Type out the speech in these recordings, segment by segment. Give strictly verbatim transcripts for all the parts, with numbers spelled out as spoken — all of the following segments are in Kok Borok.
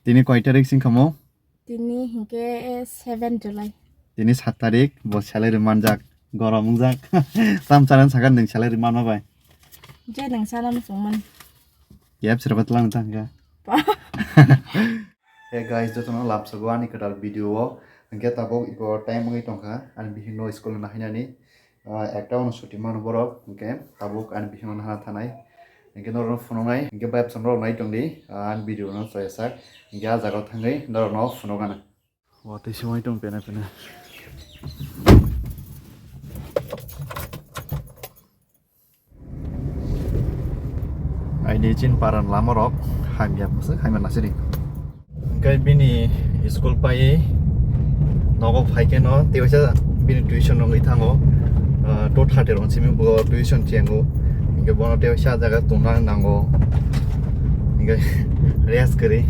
Tini koi tarik sing kamo? Tini hinkhe seven July. Tini sat tarik, bo salary manjak, gorom wngjak. Tam charan sakha nwng salary manma bai. Je nwng sana muchungmani. Yep, sirba tlang tangka. Pa. Hey guys, jotono lapsago ani kwtal video o. Hinkhe tabuk iko time wngwi tongkha, ani bihikno school no nahainani. Ah, ekta ono suti mano borok, hinkhe tabuk ani bihikno nahana thanai. Hinkhe norokno phunuknai, hinkhe bai bwskango norok nai tongdi, ah, ani video no choyasak. Hinkhe ah jagao thangwi norokno phunukgana. Watwi songwi tong pena pena. Aini chin paran lama rok hamya bwswk hamya nasiri. Hingke bini school pai nogo phaikhe no tewaisa bini tuition rwngwi thango. Ah, two thirty rok simi bo tuition chengo. Hingke bono tewaisa jaga tongna nango. Hingke rest kwrwi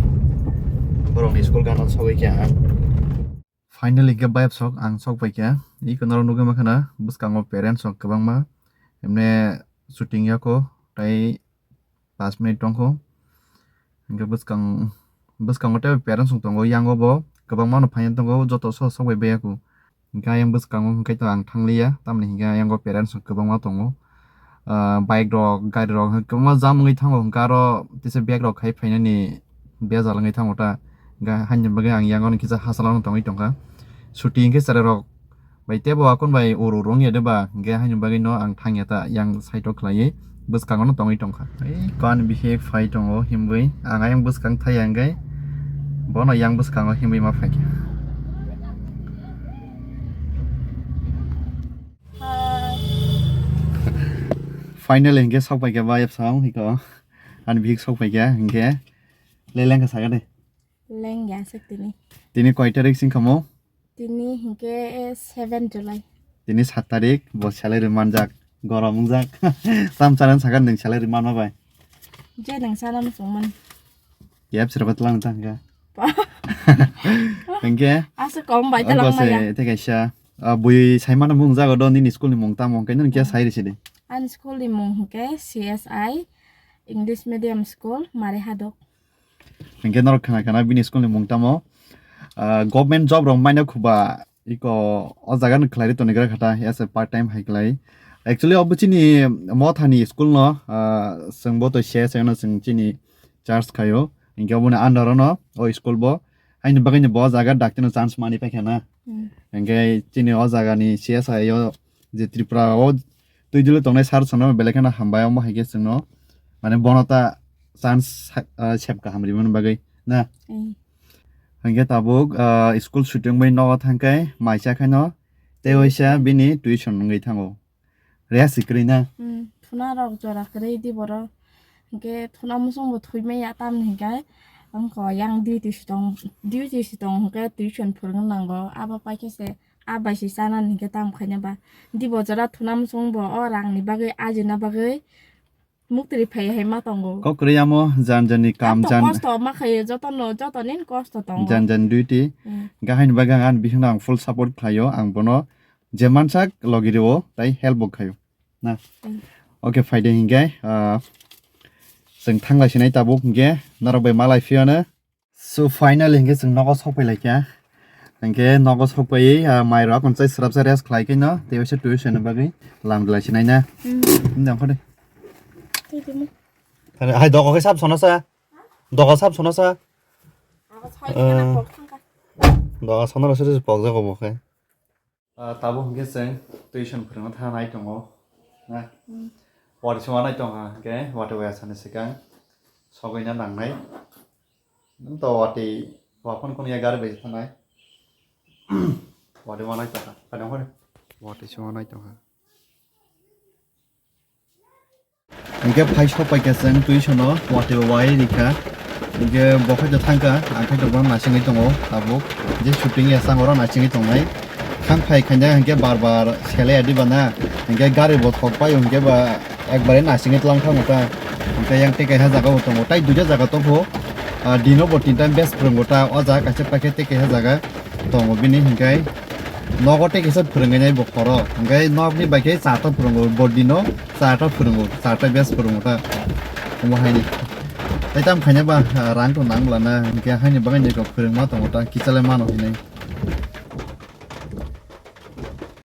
borokni school gana sogwi khe ang. Finally, hingke bayap sok ang sok paikha. Iko norok nugwi mankha na, bwskango parents rok kwbangma. Emne shooting yako, tai pash minute tongkho. Hingke bwskang, bwskango tei parents rok tongo, yango bo kwbangma no phaina tongo, joto so sok bai baiyaku. Hingke ayang bwskango hingke to ang thangliya, tamni hingke ayango parents rok kwbangma tongo. Ah, bike rok, gari rok kwbangma jam wngwi thango, hingke aro tisa bag rok khai phainani bejal wngwi thango ta. Ga-, haini bagwi ang yango ni kisa hachalo no tongwi tongkha. Suti hingke cherai rok bai tebo akon bai ur ur wngya de ba, hingke haini bagwi no ang thangya ta yang side o khlaiwi bwskango no tongwi tongkha. Ei ko ani bihik phai tongo himwi ang ayang bwskang thai hingke bono yang bwskango himwi ma phaikha. Finally hingke sok paikha ba yapsang hiko ani bihik sok paikha hingke leleng ka saga de. Lengya aswk tini. Tini koi tarik sing kamo? Tini hingke seven July. Tini sat tarik, bo salary manjak, gorom wngjak. Tam charan sakha nwng salary manma bai. Je nwng sana muchungmani. Yep, sirba tlang tangka. Pa. Hingke? Aswk kom bai talang maya. Te kaisa, ah, bui saimano mung jago do nini school ni mung tamo, hingke nini khe sai risi de. Ani school ni mung hingke C S I, English Medium School, Mari Hadok. Hingke norok khna khna bini school ni mung tamo, ah, government job rok maina khuba iko o jaga ni khlai ri toni gra khata as a part time hai khlai. Actually obo chini mothani school no, ah, chwng bo to se se no chwng chini church khaio. Hingke oboni under o no o school bo haini bagwi ni bo jaga dakti no chance mani paikha na. Hmm. Hingke chini o jaga ni C S I o je Tripura o twi dilo tongnai sir sono belai kheno hambai omo hai khe chwngno mane bono ta chance sa-, ah, sep kaham rimani bagwi na. Eh. Hingke tabuk, ah, school shooting bai nogo thangkhe maisa khaino tei waisa bini tuition wngwi thango. Rest kwrwi na? Hmm, thuna rok jora kwrwi di borok. Hingke thuna musung bo thwi maya tamni hingke wngkha yang duty si tong, duty si tong hingke tuition phwrwng nango. Abo paikhe se. A bai se chanani hingke tamo khaina ba. Di bo jora thunam song bo o rang ni bagwi ajina bagwi muktri phai hai ma tongo. Kok kwrwi amo jan jan ni kam. Ato jan kosto ma khayo joto no, joto nin kosto tongo. Jan jan duty. Hmm. Gahai ni bagwi ang ani bising no ang full support khlaio, ang bono je mansak logi rio tai help bo khaio. Na. Hmm. Okay, phaide hingke, ah, chwng thanglai sinai tabuk hingke norok bai malai phiyano. So finally hingke chwng nogo sokpai laikha. Hingke nogo sokpai, ah, mai rok amchai srapsa rest khlai khe no, tei waisa tuition ni bagwi lam dwlai sinai na. Hmm. Nang khode. Tei timo. Hai dogo khe sab sono sa. Dogo sab sono sa. Abo soi khana pok thangkha. Dogo sono rok se pok jago bo khe. Ah, tabuk hingke chwng tuition phwrwngna thana nai tongo, na? Hmm. Wari se wanai tongkha, hingke wati waya sani swkang sogwina nangnai. Nwng to wati waphang kono ya gari bai thanai. Wati wanai tongkha, kano hore? Wati se wanai tongkha. Hingke phai sok pai khe chwng tuition o watwi bo wai rikha. Hingke bo khe thangkha, ang khe bono naisingwi tongo tabuk. Je shooting ya sang oro naisingwi tongnai. Khang phai khaina hingke bar bar sele ya diba na. Hingke gari bo thok pai hingke ba ekbare naisingwi tlang thango ta. Hingke yang tei kaisa jaga bo tongo. Tai duita jaga tongpho. Ah, dino bo tinta best phwrwngo ta. O jaga kaisa paikhe tei kaisa jaga tongo bini hingke. Nogo tei kaisa phwrwngwi nai bo khoro. Hingke nokni bai khe charta phwrwngo bo dino. Charta phwrwngo, charta best phwrwngo ta. Omo haini. Tai tam khaina ba, ah, rang to nang bla na, hingke haini bagani kok phwrwngma tongo ta, kisa le mano hinwi.